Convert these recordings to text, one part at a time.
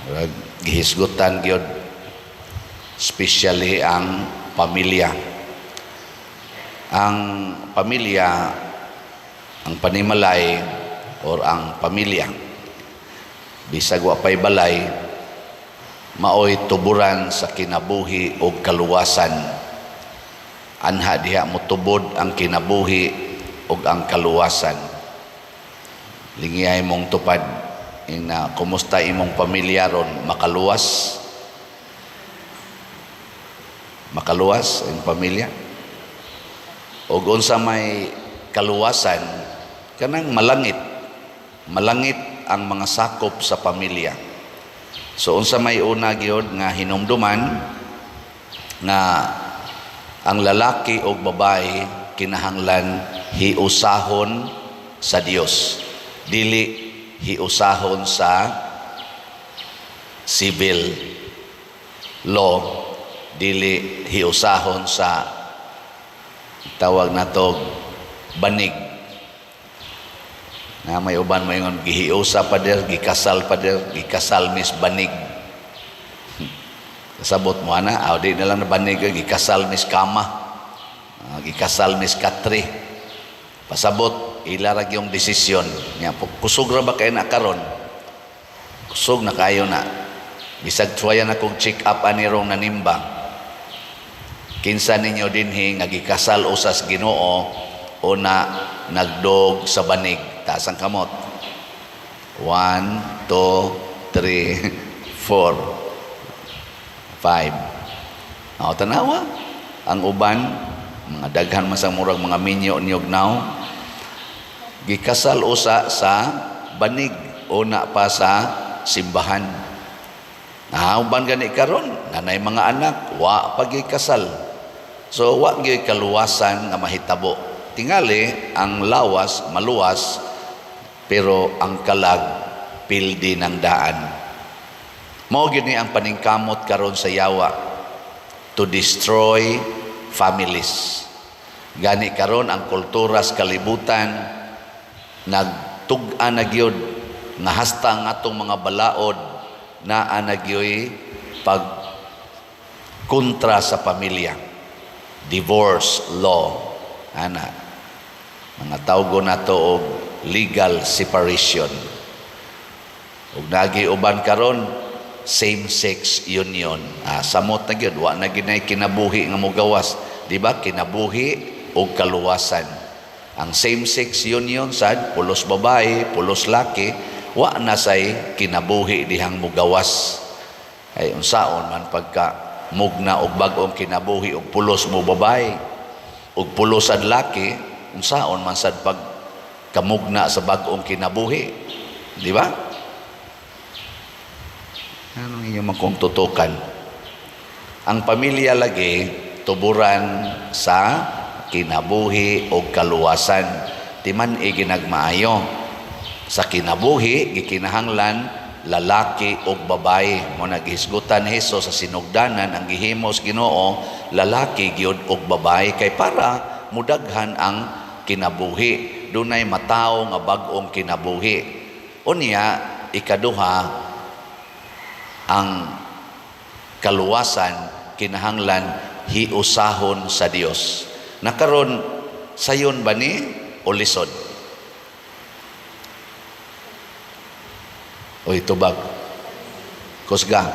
Murag gihisgutan gyud, especially ang pamilya. Ang pamilya, ang panimalay or ang pamilya, bisag wa pay balay, maoy tuburan sa kinabuhi og kaluwasan. Anha diha motubod ang kinabuhi ug ang kaluwasan. Lingiyay mong tupad ina, kumusta imong pamilya ron? Makaluwas? Makaluwas ang pamilya? Ug unsa may kaluwasan? Kanang malangit. Malangit ang mga sakop sa pamilya. So unsa may una gyud nga hinumduman nga ang lalaki o babae kinahanglan hiusahon sa Dios, dili hiusahon sa civil law, dili hiusahon sa tawag nato banig na may uban moingon, "Gihiusa, pader, gikasal, pader, gikasal mis banig." Kasabot mo ana? Aw, di na lang na banig, gikasal mis kama. Ah, gikasal mis katre. Pasabot, ila ra yung desisyon nya. Kusog ra ba kay na karon? Kusog na kayo na. Bisag tuwayan akong check up ani rong nanimba. Kinsa ninyo dinhi nga gikasal usas Ginoo o na nagdog sa banig? Taas ang kamot. 1, 2, 3, 4, 5. O, tanawa. Ang uban, mga daghan man sa murag mga minyo niyog now, gikasal usa sa banig una pa sa simbahan. Na uban gani karon nanay mga anak, wa pa gikasal. So wa gyud kaluwasan nga mahitabo. Tingali ang lawas maluwas, pero ang kalag pildi ng daan. Mao gyud ni ang paningkamot karon sa yawa to destroy families. Gani karon ang kultura sa kalibutan nagtug-an na gyud nga hasta ang atong mga balaod naa na gyoy pag kontra sa pamilya. Divorce law ana, mga tawgo nato og legal separation, ug nagi uban karon same sex union. Ah, samot na gyud, wa na gyud nay kinabuhi nga mogawas, di ba? Kinabuhi ug kaluwasan. Ang same sex union sad, pulos babae, pulos laki, wa na say kinabuhi dihang mogawas. Ay, unsaon man pagka mugna og bag-ong kinabuhi og pulos mo babae ug pulos sad laki? Unsaon man sad pag kamugna sa bag-ong kinabuhi, di ba? Anong inyong kung tutukan? Ang pamilya lagi tuburan sa kinabuhi o kaluwasan. Timan ginagmaayo. Sa kinabuhi, gikinahanglan lalaki o babae. Mo naghisgutan ni Hesus sa sinugdanan, ang gihimos Ginoo, lalaki gyud og babae kay para mudaghan ang kinabuhi. Dunay matawo nga bag-ong kinabuhi. Unya, ikaduha, ang kaluwasan kinahanglan hiusahon sa Dios. Nakaron, sayon ba ni o lisod? Oy, tubag. Kusga.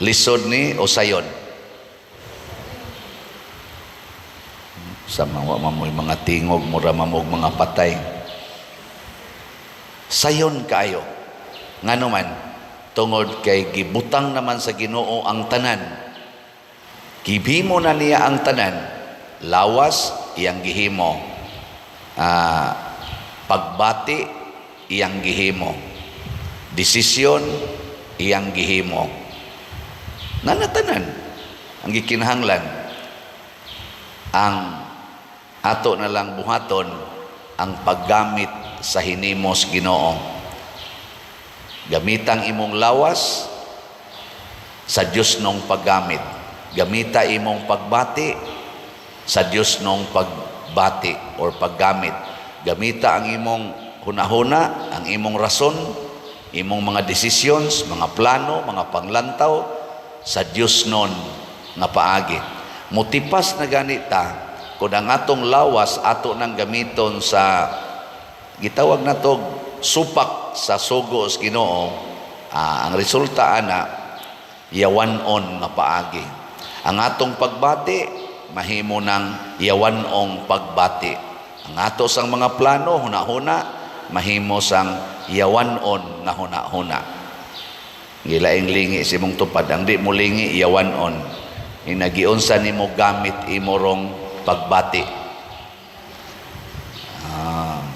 Lisod ni o sayon? Sa mga mamoy mga tingog, mura mamog mga patay. Sayon kaayo. Ngano man, tungod kay gibutang naman sa Ginoo ang tanan. Gihimo na niya ang tanan. Lawas iyang gihimo. Pagbati iyang gihimo. Desisyon iyang gihimo. Nanatanan ang gikinahanglan. Ang ato na lang buhaton ang paggamit sa hinimos Ginoo. Gamitang imong lawas sa Dios nong paggamit. Gamita imong pagbati sa Dios nong pagbati or paggamit. Gamita ang imong hunahuna, ang imong rason, Imong mga decisions, mga plano, mga panglantaw sa Dios non nga paagi. Mutipas na ganita kung ang atong lawas ato nang gamiton sa gitawag nato supak sa sugo sa Ginoo, ang resulta ana yawan-on nga paagi. Ang atong pagbati mahimo ng yawan-ong pagbati. Ang ato sang mga plano, huna-huna, mahimo sang yawan-on nga huna-huna. Gilaing lingi si mong tupad, ang di mo lingi yawan-on. Inagiunsa nimo gamit imo rong pagbati.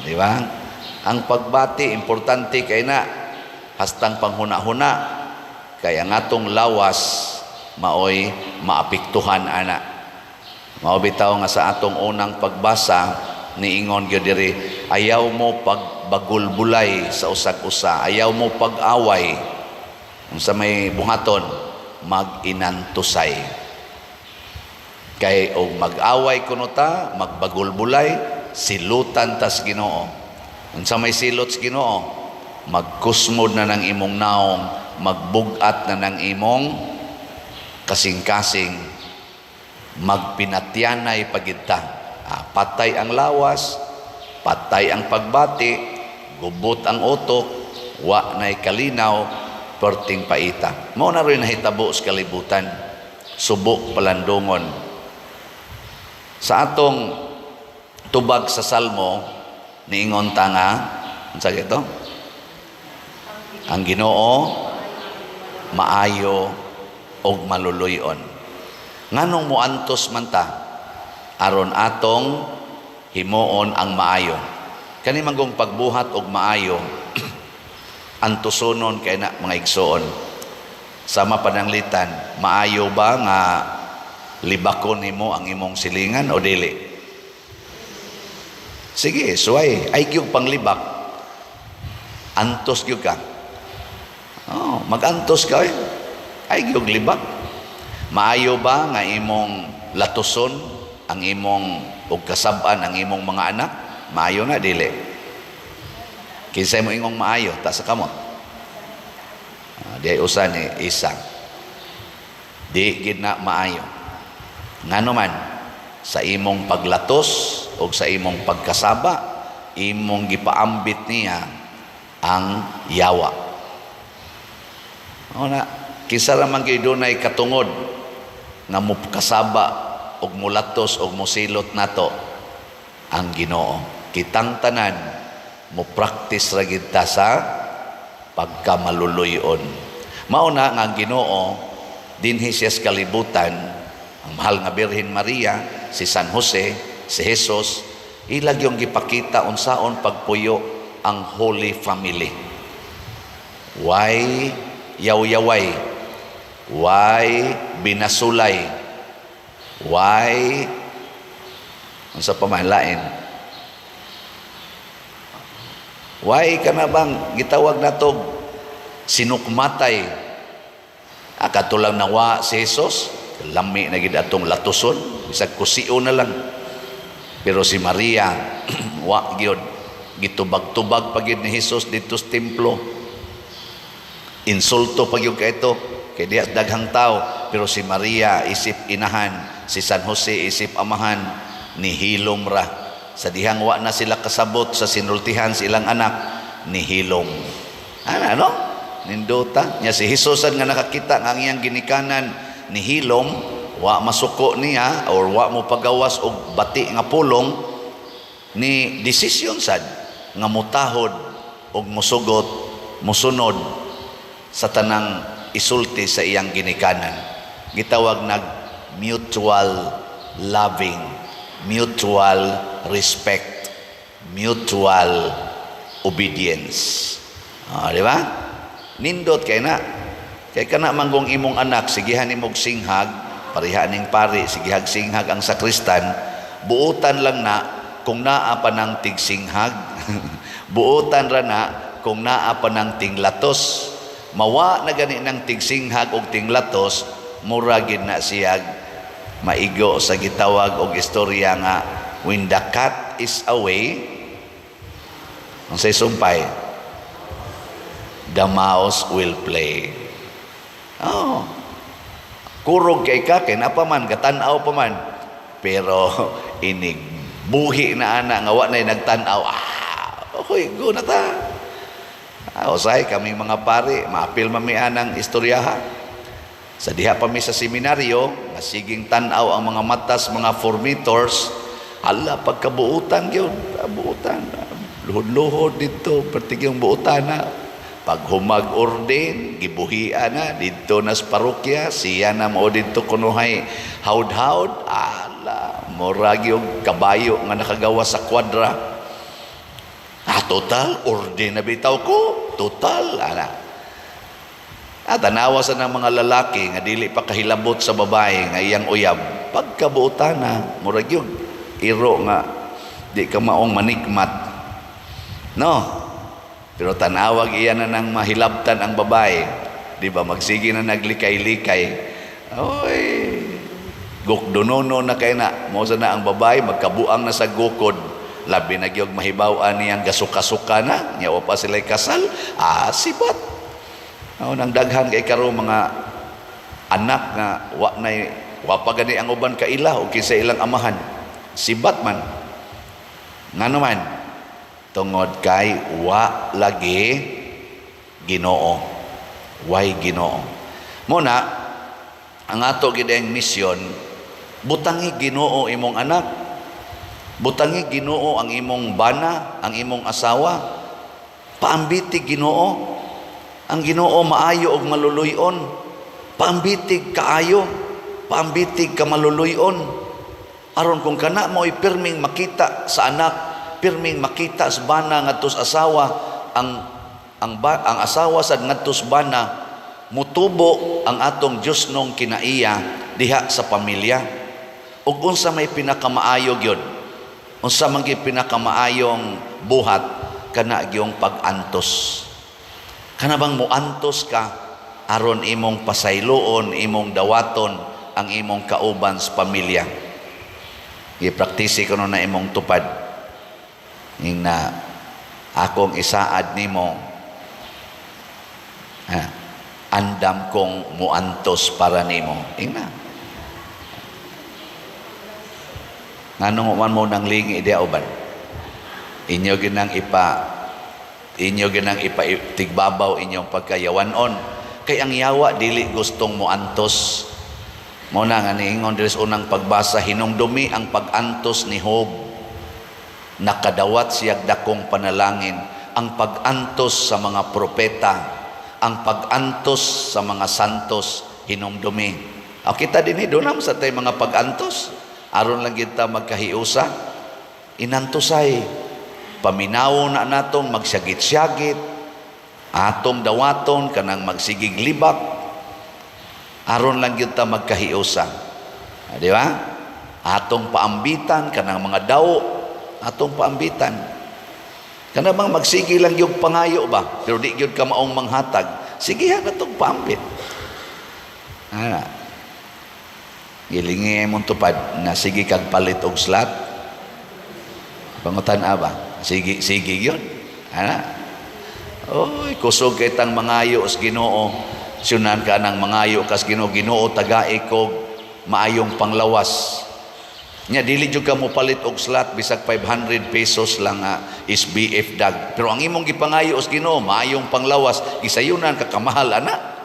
Di ba? Ang pagbati importante kay na hastang panghuna-huna, kay ang atong lawas maoy maapektuhan ana. Mao bitaw nga sa atong unang pagbasa niingon gyud diri, ayaw mo pagbagulbulay sa usag-usa, ayaw mo pag-away. Unsa may buhaton? Mag-inantusay. Kay og mag-away kuno ta, magbagulbulay, silutan tas Ginoo. Unsa may silot sa Ginoo? Magkusmod na ng imong naong, magbugat na ng imong kasing-kasing, magpinatyanay pagita. Patay ang lawas, patay ang pagbati, gubot ang utok, wa na'y kalinaw, perting paita. Mao na rin nahitabo sa kalibutan, subo palandungon. Sa atong tubag sa Salmo, niingon ta nga, unsa ito? Ang Ginoo maayo og maluluy-on. Nganong muantos man ta aron atong himuon ang maayo? Kani manggong pagbuhat og maayo, antusonon kay na, mga igsoon. Sama pananglitan, maayo ba nga libakon nimo ang imong silingan o dili? Sige, suway, ay gyud panglibak. Antos gyud ka. Oh, magantos ka eh. Ay gyud libak. Maayo ba nga imong latuson ang imong og kasab-an ang imong mga anak? Maayo na dili? Kinsay mo ingong maayo ta sa kamot? Di ay usa ni isa. Di gid na maayo. Ngano man sa imong paglatos o sa imong pagkasaba, imong gipaambit niya ang yawa. O na, kinsa ra man gyud dunay katungod nga mokasaba og mulatos og mosilot nato? Ang Ginoo. Kitang tanan mo practice ra gid ta sa pagkamaluluyon. Mao na nga ang Ginoo dinhi siya sa kalibutan, ang mahal nga Birhen Maria, si San Jose, si Jesus, ilag yung gipakita unsaon pagpuyo ang Holy Family. Way yaw-yaway, way binasulay, way unsa pa man lain. Way kana bang gitawag nato sinukmatay. Kato lang nawa si Jesus, lami na gid atong latuson, bisag kusio na lang. Pero si Maria wa gyud, gitubag-tubag pa gyud ni Jesus didto sa templo. Insulto pa gyud kaito kay diha daghang tao, pero si Maria isip inahan, si San Jose isip amahan, nihilom ra. Sa dihang wa na sila kasabot sa sinultihan sa ilang anak, nihilom. Ano, ano? Nindota. Nya si Jesus nga nakakita nga ang iyang ginikanan nihilom, wa masuko niya or wa mo pagawas og bati nga pulong, ni desisyon sad nga mutahod og musugot, musunod sa tanang isulti sa iyang ginikanan. Gitawag nag mutual loving, mutual respect, mutual obedience. Di ba? Nindot kay na. Kay kana manggong imong anak sigihan nimog singhag, pareha ning pari, sigihag singhag ang sakristan, buotan lang na kung naa pa ng tigsinghag. Buotan ra na kung naa pa ng tinglatos. Mawa na gani ng tigsinghag og tinglatos, mura gid na siyag maigo sa gitawag og istorya nga "When the cat is away", unsay sumpay? The mouse will play. Oh. Kurog kay ka, kay napa man, gatan-aw pa man. Pero inig buhi na ana nga wa na'y nagtan-aw. Ah, okay, go na ta. Ah, usay kami mga pari, maapil man mi anang istoryaha. Sa diha pa mi sa seminaryo, masiging tan-aw ang mga matas, mga formators, ala pagkabuutan gyud, buutan. Luhod-luhod dito, pertigyong buutan na. Pag humag ordain, gibuhian na didto na sa parokya, siya na mo didto kunuhay hawd-hawd, ala, murag yung kabayo nga nakagawa sa kwadra. Ah, total, ordain na bitaw ko, total, ala. Ah, tanawa sa ng mga lalaki nga dili pa kahilabot sa babae nga iyang uyab, pagkabuotan na, murag yung iro nga di ka maong manikmat. No? Pero tanawag iya na nang mahilabtan ang babae. Di ba? Magsige na naglikay-likay. Oy, gukdunono na kay na. Mo na ang babae, magkabuang na sa gukod. Labi na gyud mahibaw-an niyang gasuka-suka na. Nya wa pa sila kasal. Ah, sibat. Oh, nang daghan kay karon mga anak nga wa nay wa pa gani ang uban kaila o kinsa ilang amahan. Sibat man. Ngano man? Tungod kay wa lagi Ginoo. Way Ginoo. Muna ang ato gid ang misyon, butangi Ginoo imong anak. Butangi Ginoo ang imong bana, ang imong asawa. Paambiti Ginoo. Ang Ginoo maayo og maluluy-on. Paambitig kaayo, paambitig ka maluluy-on. Aron kung kana mo'y pirming makita sa anak, pirming makita sa bana ngadto sa asawa, ang asawa sad ngadto sa bana, mutubo ang atong Diyosnong kinaiya diha sa pamilya. Ug unsa may pinakamaayo gyud? Unsa man gyud pinakamaayong buhat? Kana gyung pag-antos. Kana bang muantos ka aron imong pasayloon, imong dawaton ang imong kauban sa pamilya. Gipraktisi ko na imong tupad. Ing na akong isaad nimo, ha, andam kong muantos para nimo. Ing na. Nganong man mo nang lingi diha uban? Inyo ginang ipa tigbabaw inyong pagkayawanon. Kay ang yawa dili gustong muantos. Mao na nga niingon diri sa unang pagbasa, hinumdumi ang pag-antos ni Job. Nakadawat siyag dakong panalangin. Ang pag-antos sa mga propeta, ang pag-antos sa mga santos, hinumdumi. O kita dinhi, doon naman sa tayo mga pag-antos. Aron lang kita magkahiusa. Inantosay. Paminaw na natong magsyagit-syagit, atong dawaton kanang magsigig libak, aron lang gyud ta magkahiusa. Ah, di ba? Atong paambitan kanang mga daw, atong paambitan. Kana bang magsige lang gyud pangayo ba, pero di gyud ka maong manghatag, sige ha katong paambit. Ana. Gilingi mong tupad na sige kag palit og slot. Pangutan ba? Sige, sige yun. Ana. Oy, kusog kay tang mangayo sa Ginoo. Sunan ka nang mangayo kas Ginoo, Ginoo tagai ko maayong panglawas. Nya dili jud ka mo palit og slot bisag 500 pesos lang is BF dag. Pero ang imong gipangayo sa Ginoo maayong panglawas, gisayunan ka kamahal ana.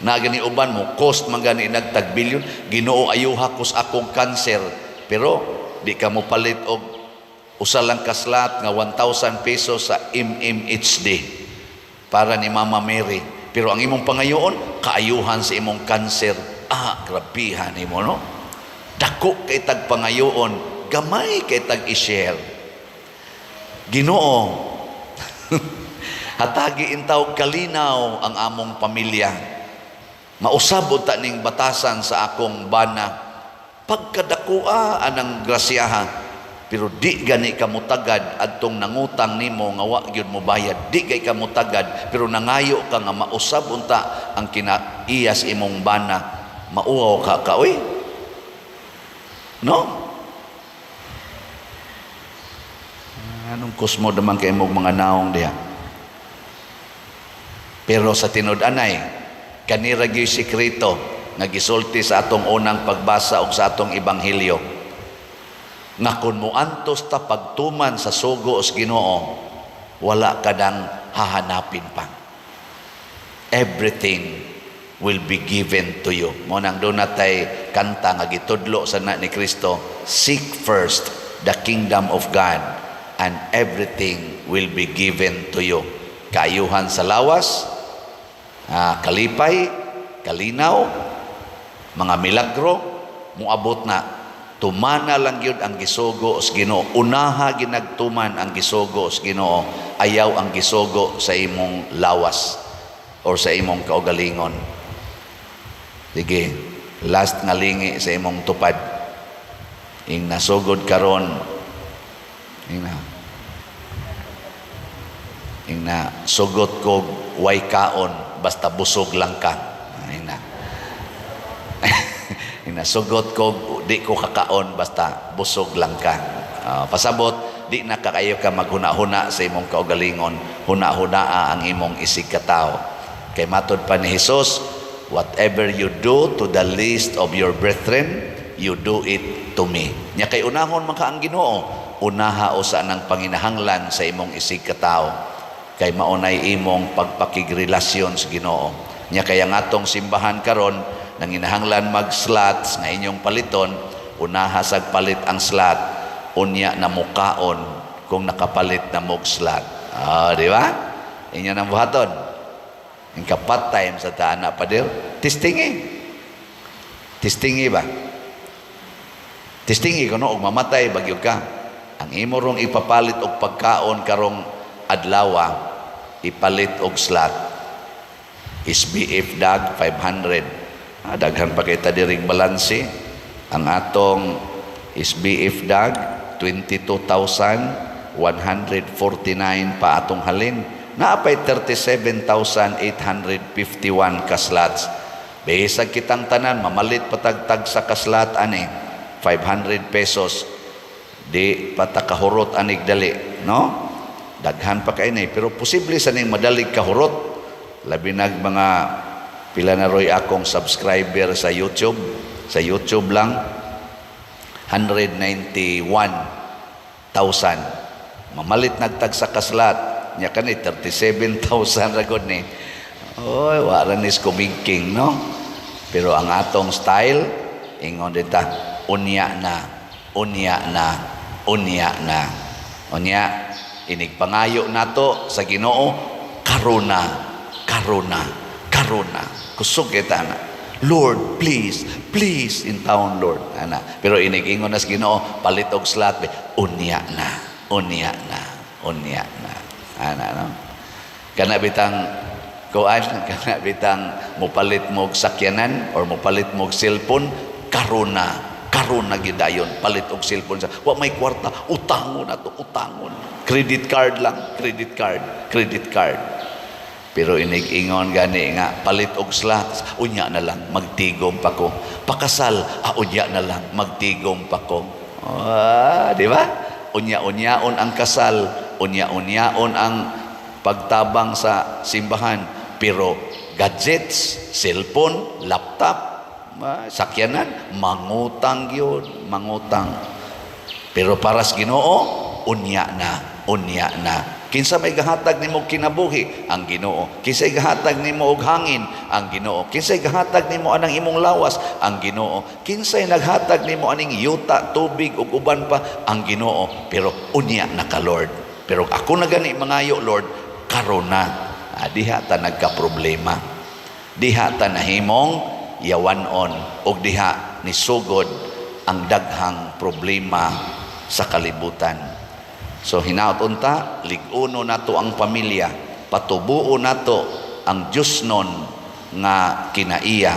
Na gani uban mo cost man gani nagtag bilyon, Ginoo ayuha ko sa akong kanser. Pero di ka mo palit og usa lang ka slot nga 1,000 pesos sa MMHD para ni Mama Mary. Pero ang imong pangayoon, kaayuhan sa imong kanser. Ah, grabihan nimo, no? Dako kay tag pangayoon, gamay kay tag i-share. Ginoo, hatagi intaw kalinaw ang among pamilya. Mausab unta ning batasan sa akong bana. Pagkadakua anang grasyaha, pero di gani ka mutagad adtong nangutang nimo nga wa gyud mo bayad. Di kay ka mutagad, pero nangayo ka nga mausab unta ang kinaiyas imong bana. Mauwaw ka ka oy. No? Anong kusmo naman kay imong mga naong diha? Pero sa tinud-anay, kanira gyud sikreto nga gisulti sa atong unang pagbasa og sa atong ebanghelyo nga kung moantos ta pagtuman sa sugo sa Ginoo, wala ka nang hahanapin pa. Everything will be given to you. Mao nang duna tay kanta nga gitudlo sa na ni Kristo, "Seek first the kingdom of God and everything will be given to you." Kaayuhan sa lawas, kalipay, kalinaw, mga milagro, muabot na. Tumana lang gyud ang gisugo sa Ginoo. Unaha ginagtuman ang gisugo sa Ginoo. Ayaw ang gisugo sa imong lawas or sa imong kaugalingon. Sige, last nga lingi sa imong tupad. Ing nasugod karon, ing na sugot ko way kaon basta busog lang ka. Ing na sugot ko di ko kakaon basta busog lang ka. Pasabot di na kaayo ka maghuna-huna sa imong kaugalingon, huna-hunaa ang imong isig katao. Kay matod pa ni Jesus, "Whatever you do to the least of your brethren, you do it to me." Nya kay unahon man ka ang Ginoo, unaha usa ng panginahanglan sa imong isig katao. Kay maunay imong pagpakigrelasyon sa Ginoo. Nya kay ang atong simbahan karon nanginahanglan mag-slots nga inyong paliton, unaha sag palit ang slot, unya na mukaon kung nakapalit na mog slot. Ah, di ba? Inyo nang buhaton. Ang kapat time sa taana pa dir. Testingi. Testingi ba? Testingi kuno og mamatay bagyo ka. Ang imo rong ipapalit og pagkaon karong adlawa, ipalit og slot. SBF dag 500. Ah, daghan pa kita diring balanse. Ang atong SBF dag 22,149 pa atong halin. Naapay 37,851 ka slots. Bisag kitang tanan mamalit patagtag sa ka-slot ani 500 pesos, di patakahurot anig dali, no? Daghan pa kay ni, pero posible sa ning madalig kahurot, labi nag mga pila na roy akong subscriber sa YouTube. Sa YouTube lang 191,000. Mamalit nagtag sa ka-slot nya kani 37,000 ra gud ni. Oy, wa ra nis kumigking, no? Pero ang atong style, ingon dita, unya na, unya na, unya na. Unya inig pangayo nato sa Ginoo, karuna, karuna, karuna. Kusog kita na. "Lord, please, please, in town, Lord." Ana. Pero inig ingon na sa Ginoo, palit og slot, unya na, unya na, unya na. Ana, no? Kana bitang kuan, kana bitang mupalit mo og sakyanan or mupalit mo og cellphone, karuna, karuna gyud dayon palit og cellphone sa wa may kwarta, utangon ato, utangon. Credit card lang, credit card, credit card. Pero inig-ingon gani nga palit og slots, unya na lang, magtigom pa ko. Pakasal, unya na lang, magtigom pa ko. Ah, di ba? Unya-unyaon ang kasal, unya-unyaon ang pagtabang sa simbahan, pero gadgets, cellphone, laptop, sakyanan, mangutang yun, mangutang. Pero para sa Ginoo, unya na, unya na. Kinsa may gahatag nimo kinabuhi? Ang Ginoo. Kinsay gahatag nimo og hangin? Ang Ginoo. Kinsay gahatag nimo anang imong lawas? Ang Ginoo. Kinsay naghatag nimo aning yuta, tubig ug uban pa? Ang Ginoo. Pero unya na ka, Lord. Pero ako na gani mangayo, Lord, karon na. Ah, diha ta nagka-problema. Diha ta nahimong yawanon ug diha nisugod ang daghang problema sa kalibutan. So hinaot unta lig-uno nato ang pamilya, patubuo nato ang Diyosnon nga kinaiya,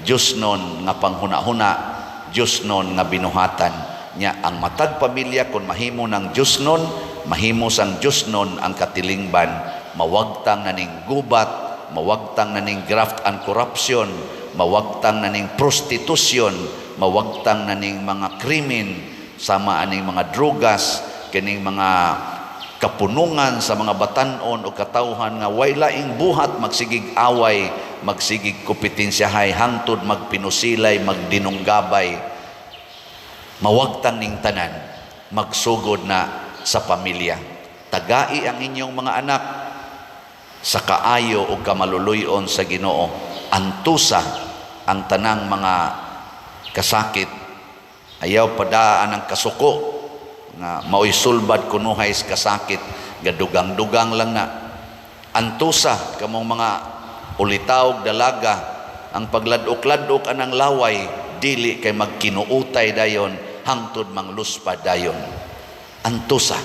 Diyosnon nga panghuna-huna, Diyosnon nga binuhatan. Nya ang matag pamilya kung mahimo ng Diyosnon, mahimo sang Diyosnon ang katilingban, mawagtang na ning gubat, mawagtang na ning graft and corruption, mawagtang na ning prostitution, mawagtang na ning mga krimen, sama aning mga drogas, kining mga kapunungan sa mga batanon o katawhan nga way laing buhat, magsigig away, magsigig kompetensyahay, hangtod magpinusilay, magdinunggabay, mawagtang ning tanan. Magsugod na sa pamilya. Tagai ang inyong mga anak sa kaayo o kamaluluyon sa Ginoo. Antusa ang tanang mga kasakit. Ayaw padaan ang kasuko nga maoy sulbad kunuhay sa kasakit, gadugang-dugang lang na. Antusa kamong mga ulitaw, dalaga, ang pagladok-ladok anang laway, dili kay magkinuutay dayon hangtod mangluspad dayon. Antusa.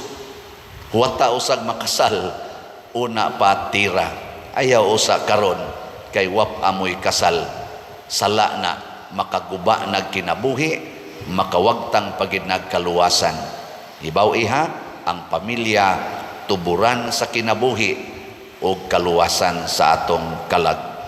Huwata usag makasal, una pa tira. Ayaw usa karon kay wap amoy kasal. Sala na, makaguba nagkinabuhi, makawagtang pagid nagkaluwasan. Ibaw iha, ang pamilya tuburan sa kinabuhi o kaluwasan sa atong kalag.